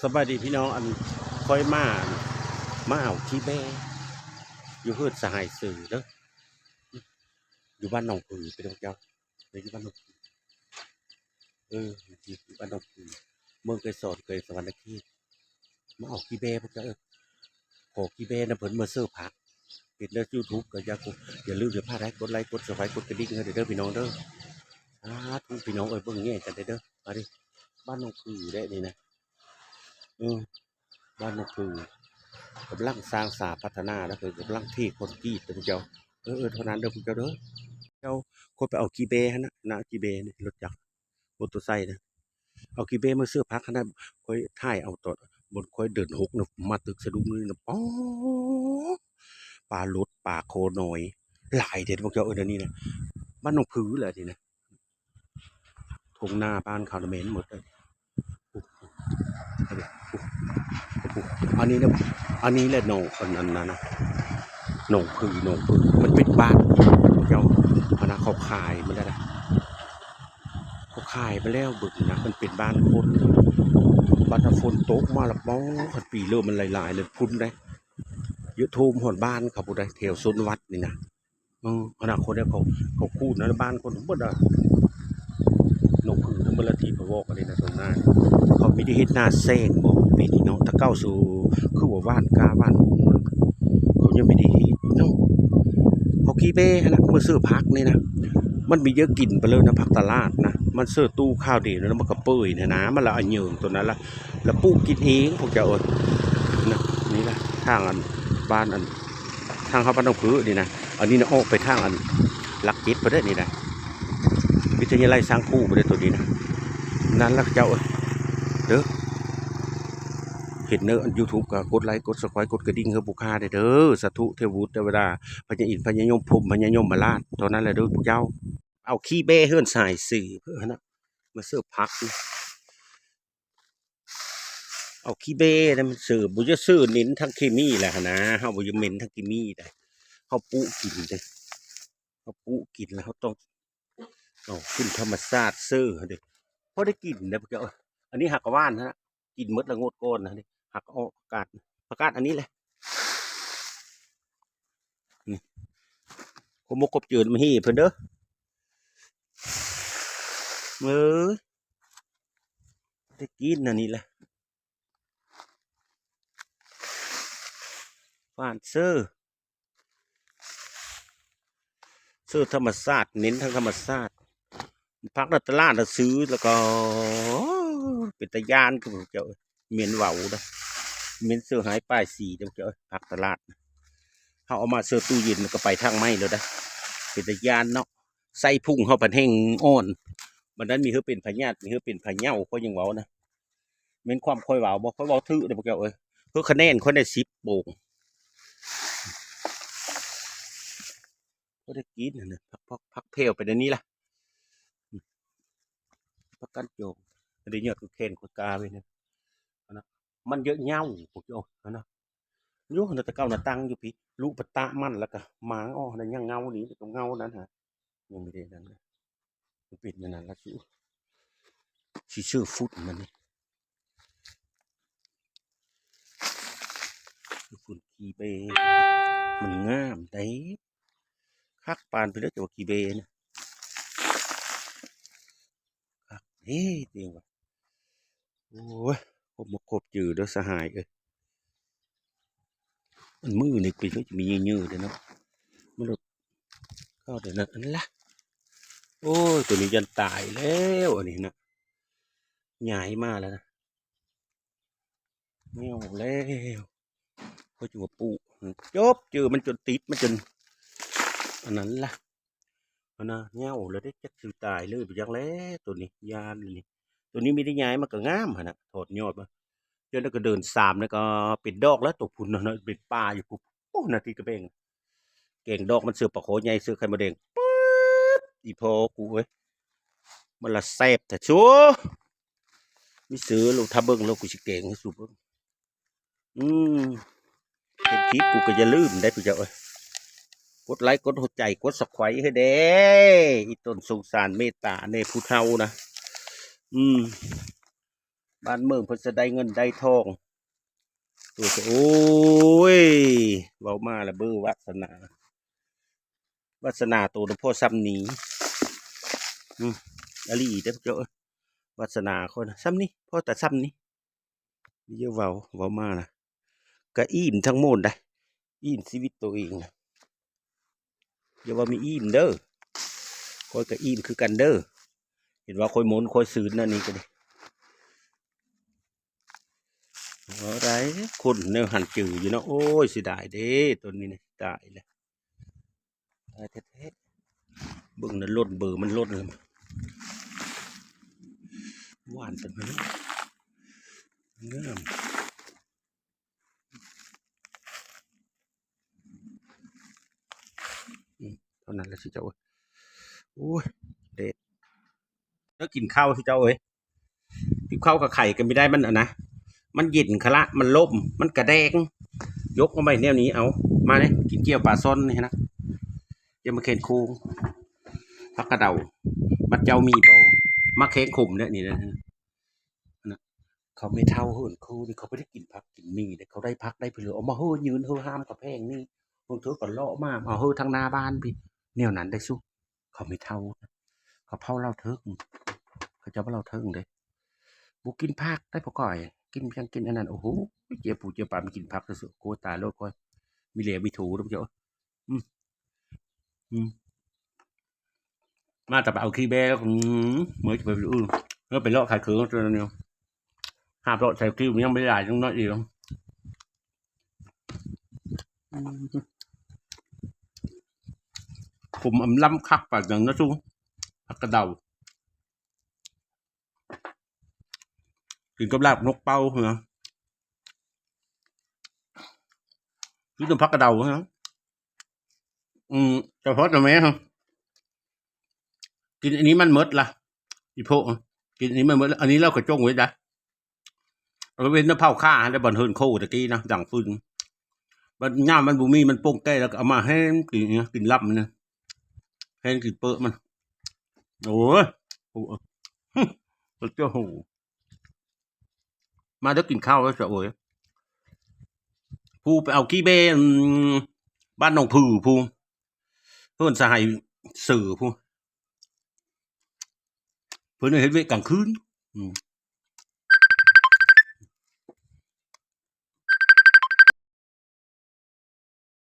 ສະບາຍດີພີ່ນ້ອງ ອັນຂ້ອຍມາ ມາເອົາຂີ້ແບ້ຢູ່ເຮືອນສະຫາຍເສີເດີ ຢູ່ບ້ານໜອງຜື ພີ່ນ້ອງເຈົ້າ ເດີ ຢູ່ບ້ານໜອງຜື ເອີ ຢູ່ບ້ານໜອງຜື ເມືອງໄກສອນ ແຂວງສະຫວັນນະເຂດ ມາເອົາຂີ້ແບ້ພວກເຈົ້າເອີຍ ຂໍຂີ້ແບ້ນຳເພິ່ນມາເສີຜັກ ເຫັນໃນຢູທູບກໍຢ່າ ຢ່າລືມຢ່າພາດໄດ້ ກົດໄລກົດຊັບສະໄຄຣບ໌ ກົດກະດິ່ງໃຫ້ເດີພີ່ນ້ອງເດີ ສາທຸພີ່ນ້ອງເອີຍ ເບິ່ງແຍງກັນເດີ ມາເດີ ບ້ານໜອງຜືເດ້ນີ້ນະ ເອີ ບ້ານໜອງຜື ກຳລັງສ້າງສາພັດທະນາ ແລ້ວກໍກຳລັງເທຄອນກຣີດເດີພວກເຈົ້າ ເອີ ເອີ ເທົ່ານັ້ນເດີພວກເຈົ້າເດີ ເຈົ້າ ຂ້ອຍໄປເອົາຂີ້ແບ້ຫັ້ນນະ ນະ ຂີ້ແບ້ນີ້ ລົດຈັກ ມໍເຕີໄຊນະ ເອົາຂີ້ແບ້ມາເສີຜັກຫັ້ນນະ ຂ້ອຍຖ່າຍເອົາຕອນ ບ່ອນຂ້ອຍເດີນຫົກນະ ມາຕຶກສະດຸ້ງນີ້ນະ ປາ ປາໂລດ ປາຄໍນ້ອຍ ຫຼາຍເດ້ພວກເຈົ້າເອີຍ ແນວນີ້ນະ ບ້ານໜອງຜືແຫຼະນີ້ນະ ທົ່ງນາບ້ານເຂົານະແມ່ນໝົດເລີຍ ອັນນີ້ນະ ອັນນີ້ແຫຼະໜອງ ອັນນັ້ນນະ ໜອງຜື ໜອງຜື ມັນເປັນບ້ານເຂົາເຈົ້າ ອັນນັ້ນເຂົາຂາຍມັນແລ້ວນະ ເຂົາຂາຍມາແລ້ວ ເບິ່ງນະ ມັນເປັນບ້ານຄົນ ບັດຖ້າຝົນຕົກມາລະ ປາ ຄັນປີເລີ່ມມັນຫຼາຍໆ ເລີຍພຸ້ນເດ້ ເຍາະ ຖ້ວມຮອດບ້ານເຂົາພຸ້ນໃດ ແຖວໂຊນວັດນີ້ນະ ເອີ ອະນາຄົດເດ ເຂົາ ເຂົາຂູດນະ ບ້ານຄົນເບິດອະ ໜອງຜືນຳເບິດລະ ທີ່ເຂົາບອກອັນນີ້ນະ ຕົງໜ້າ ເຂົາມີແຕ່ເຮັດນາແຊງບໍ ປີນີ້ເນາະ ແຕ່ເກົ່າສູ່ ຄືວ່າຫວ່ານກ້າຫວ່ານຫຸ່ງ ເຂົາຍັງມີແຕ່ເຮັດເນາະ ເອົາຂີ້ແບ້ຫັ້ນນະ ມາເສີຜັກນີ້ນະ ມັນມີເຍອະກິນໄປເລີຍນະ ຜັກຕະຫຼາດນະ ມັນເສີຕູ້ຄາວດຽວນະ ມັນກະເປີຍຫັ້ນນະ ມັນລະອະເຫຍີງໂຕນັ້ນລະ ລະປູກກິນເອງພວກເຈົ້າເອີຍ ນະ ນີ້ລະ ທາງອັນ ບ້ານອັນ ທາງເຂົ້າບ້ານໜອງຜືນີ້ນະ ອັນນີ້ນະ ອອກໄປທາງອັນຫຼັກເຈັດພຸ້ນເດ້ນີ້ນະ ວິທະຍາໄລຊ້າງຄູພຸ້ນເດ້ໂຕນີ້ນະ ນັ້ນລະເຈົ້າເອີຍ ເດີ ເຫັນໃນຢູທູບກໍກົດໄລກົດຊັບສະໄຄຣບ໌ ກົດກະດິ່ງໃຫ້ຜູ້ຂ້າແດ່ເດີ ສາທຸ ເທວະບຸດ ເທວະດາ ພະຍາອິນ ພະຍາຍົມ ພົມ ພະຍາຍົມມະລາດ ເທົ່ານັ້ນແຫຼະເດີພວກເຈົ້າ ເອົາຂີ້ແບ້ເຮືອນສະຫາຍເສີຫັ້ນນະ ມາເສີຜັກ ເອົາຂີ້ແບ້ນຳເສີ ບໍ່ຢາກເສີເນັ້ນທາງເຄມີແຫຼະຫັ້ນນາ ເຮົາບໍ່ຢາກເໜັນທາງເຄມີໃດ ເຮົາປູກກິນເດ້ ເຮົາປູກກິນແລ້ວເຮົາຕ້ອງເອົາຂຶ້ນທຳມະຊາດເສີເດ້ ພໍໄດ້ກິນໄດ໋ພວກເຈົ້າ ອັນນີ້ຫາກກະຫວ່ານຫັ້ນນະ ກິນໝົດລະງົດກ່ອນນະ ຫາກອອກຜັກກາດ ຜັກກາດອັນນີ້ແຫຼະ ນີ້ ຄົບມົກຄົບເຈີນມາໃຫ້ເພິ່ນເດີ ເອີ ໄດ້ກິນອັນນີ້ແຫຼະ ຫວ່ານເສີ ເສີທຳມະຊາດ ເນັ້ນທາງທຳມະຊາດ ຜັກໃນຕະຫຼາດນະຊື້ ແລ້ວກໍເປັນຕາຢ້ານ ຄືເຈົ້າ ເໝັນເຫງົາເດ້ ເໝັນເສີຫາຍປ້າຍສີເດ້ ເຈົ້າ ຜັກຕະຫຼາດ ເຮົາເອົາມາເສີຕູ້ເຢັນ ມັນກໍໄປທາງໄໝ້ແລ້ວເດ້ ເປັນຕາຢ້ານເນາະ ໃສ່ພຸງເຮົາພັດແຮ່ງອ່ອນ ບັດນັ້ນມີເຮີເປັນພະຍາດ ມີເຮີເປັນພະເຍົາ ຂ້ອຍຍັງເວົ້ານະ ແມ່ນຄວາມຂ້ອຍເວົ້າບໍ່? ຂ້ອຍເວົ້າຖືກເດ້ພວກເຈົ້າເອີຍ ຄືຄະແນນຂ້ອຍໄດ້ສິບໂປ່ງ ບໍ່ໄດ້ກິນຫັ້ນນະ ພັກ ພັກ ພັກແຜ່ວໄປແນວນີ້ລະ ປະກັນໂຈ ອັນນີ້ຍອດຄືແຂນຂ້ອຍກາໄວ້ນະ ອັນນະ ມັນເຍາະເຫງົາພວກເຈົ້າ ຫັ້ນນະ ຢູ່ຫັ້ນນະ ແຕ່ເກົ່ານະຕັ້ງຢູ່ພີ້ ລຸປະຕະມັນ ແລ້ວກະໝາງອອກຫັ້ນນະ ຍັງເຫງົານີ້ ເຫງົານັ້ນຫາ ຍັງບໍ່ໄດ້ນັ້ນນະ ມັນເປັນແນວນັ້ນລະ ຊິ ຊິຊື້ຟຸດມັນນີ້ ຝຸ່ນຂີ້ເບ້ ມັນງາມໃດ໋ ຄັກປານພີ້ເດີ ເຈົ້າຂີ້ເບ້ນະ ຄັກເດ້ ເອີ ໂອ້ຍ ຄົບໝົດຄົບເຈີເດີສະຫາຍເອີຍ ອັນມືນີ້ເປັນຄືຈະມີເຫຍື່ອເດ້ເນາະ ມັນ ເຂົ້າໄດ້ນັ້ນ ອັນລະ ໂອ້ຍ ໂຕນີ້ຢ້ານຕາຍແລ້ວ ອັນນີ້ນະ ຍ້າຍມາແລ້ວນະ ແນວແລ້ວ ຂ້ອຍຈະວ່າປູກ ຈົບ ເຈີມັນຈົນຕິດ ມັນຈົນ ອັນນັ້ນລະ ອັນນະ ເຫງົາແລ້ວເດ້ ຈັກຊິຕາຍເລີຍ ບໍ່ຈັກແລ້ວ ໂຕນີ້ ຢ້ານນີ້ ໂຕນີ້ມີແຕ່ຍ້າຍມາກໍງາມຫັ້ນນະ ຖອດຍອດມາ ຈນໄດ້ກະເດີນສາມນະ ກໍເປັນດອກແລ້ວ ໂຕພຸ້ນນະ ເປັນປ່າຢູ່ພຸ້ນ ໂອ້ ນາທີກະແບງ ແກງດອກມັນເສືອປາຄໍໃຫຍ່ ເສືອໄຂ່ມົດແດງ ປຶດ ອີ່ພໍ່ກູເອີຍ ມັນລະແຊບແທ້ ໂທ້ ມີເສືອ ລອງຖ້າເບິ່ງ ລະກູຊິແກງໃຫ້ສູເບິ່ງ ອືມ ເຮັດຄລິບ ກູກໍຢ່າລືມໄດ໋ ພວກເຈົ້າເອີຍ ກົດໄລ ກົດຫົວໃຈ ກົດຊັບສະໄຄຣບ໌ໃຫ້ແດ່ ອີ່ຕົນສົງສານເມດຕາແດ່ ຜູ້ເຖົ້ານະ ອືມ ບ້ານເມືອງເພິ່ນຈະໄດ້ເງິນໄດ້ທອງ. ໂຕ ໂອ້ຍ ເວົ້າມາລະເບີວາສະໜາ ວາສະໜາໂຕນະພໍຊ່ຳນີ້. ອືມ ອີ່ຫຼີເດີເຈົ້າເອີຍ ວາສະໜາຂ້ອຍນະ ຊ່ຳນີ້ ພໍແຕ່ຊ່ຳນີ້. ຢ່າເວົ້າ ເວົ້າມານະ ກະອີ່ມທັງໝົດໄດ໋ ອີ່ມຊີວິດໂຕເອງນະ. ຢ່າວ່າມີອີ່ມເດີ ຂ້ອຍກະອີ່ມຄືກັນເດີ. ເຫັນວ່າຂ້ອຍມົນຂ້ອຍຊືນອັນນີ້ກະດີ ເວົ້າໄດ້ ຄົນແນວຫັ້ນຈື່ຢູ່ເນາະ. ໂອ້ຍ ເສຍດາຍເດ້ ຕົ້ນນີ້ນະ ຕາຍແລ້ວ ຕາຍແທ້ໆ. ເບິ່ງນະ ຫຼົ່ນເບີມັນຫຼົ່ນ ຫວານປານນັ້ນ ງາມ. ອືມ ເທົ່ານັ້ນລະຊິເຈົ້າເອີຍ. ໂອ້ຍ ແດດ ແລ້ວກິນເຂົ້າຊິເຈົ້າເອີຍ. ກິນເຂົ້າກັບໄຂ່ກໍບໍ່ໄດ້ ມັນອັນນະ ມັນເຢັນຄະລະ ມັນລົມ ມັນກະແດງ. ຍົກມາໄວ້ແນວນີ້ ເອົາມາເດ້ ກິນຈ້ຽວປາຊ່ອນນີ້ນະ ຈ້ຽວໝາກແຄນໂຄງ ຜັກກະເດົາ. ບັດເຈົ້າມີບໍ່ ໝາກແຄນຂົມເດ້ນີ້ນະ. ເຂົາແມ່ເຖົ້າເຫີນຄູນີ້ ເຂົາບໍ່ໄດ້ກິນຜັກກິນໝີ່ເດ້ ເຂົາໄດ້ຜັກໄດ້ເຜືອ ເອົາມາເຫີຍຍືນເຫີຍຫາມກະແພງນີ້ ບາງເທື່ອກໍເລາະມາ ເອົາເຫີຍທາງໜ້າບ້ານພີ້ ແນວນັ້ນໄດ໋ສຸ. ເຂົາແມ່ເຖົ້າ ເຂົາເຜົ່າລາວເທິງ ເຂົາເຈົ້າເວົ້າລາວເທິງເດ້ ບໍ່ກິນຜັກໄດ້ ພໍ່ກ້ອຍ ກິນພຽງກິນອັນນັ້ນ. ໂອ້ໂຫ ເຈ້ຍປູເຈ້ຍປາ ມັນກິນຜັກຊື່ໆ. ໂອ້ຍ ຕາຍໂລດຂ້ອຍ ມີແຫຼມີໂຖເດີເຈົ້າ. ອືມ ອືມ ມາແຕ່ໄປເອົາຂີ້ແບ້ ອືມ ເມື່ອໄປ ອືມ ເອີ ໄປເລາະຂາຍເຄື່ອງຕົວນີ້ ຫາບເລາະໃສ່ຄິ້ວ ມັນຍັງບໍ່ໄດ້ຫຼາຍ ຍັງນ້ອຍອີກ. ອືມ ຂົມອຳລຳຄັກປານຫຍັງນະສູ ຜັກກະເດົາ ກິນກັບລາບນົກເປົ້ານະ ກິນກັບຜັກກະເດົານະ. ອືມ ສະເພາະແຕ່ແມ່ ກິນອັນນີ້ມັນໝົດລະ ອີ່ໂພະ ກິນອັນນີ້ມັນໝົດລະ. ອັນນີ້ລາວກໍຈົ່ງໄວ້ໄດ໋ ເອົາໄວ້ນຳເຜົາຂ້າຫັ້ນແຫຼະ ບ່ອນເຮືອນໂຄຕະກີ້ນະ ດັງຟືນ. ບັດຍາມມັນບໍ່ມີ ມັນປົ່ງແກ້ ແລ້ວກໍເອົາມາແຫ້ງກິນ ກິນລຳມັນນະ ແຫ້ງກິນເປິະມັນ. ໂອ້ຍ ໂອ້ຍ ເຈົ້າໂຫ ມາເດີກິນເຂົ້າເດີສາວເອີຍ. ຜູ້ໄປເອົາຂີ້ແບ້ ອືມ ບ້ານໜອງຜືຜູ້ ເພິ່ນສະໃຫ້ເສືອຜູ້ ເພິ່ນເຮັດວຽກກາງຄືນ ອືມ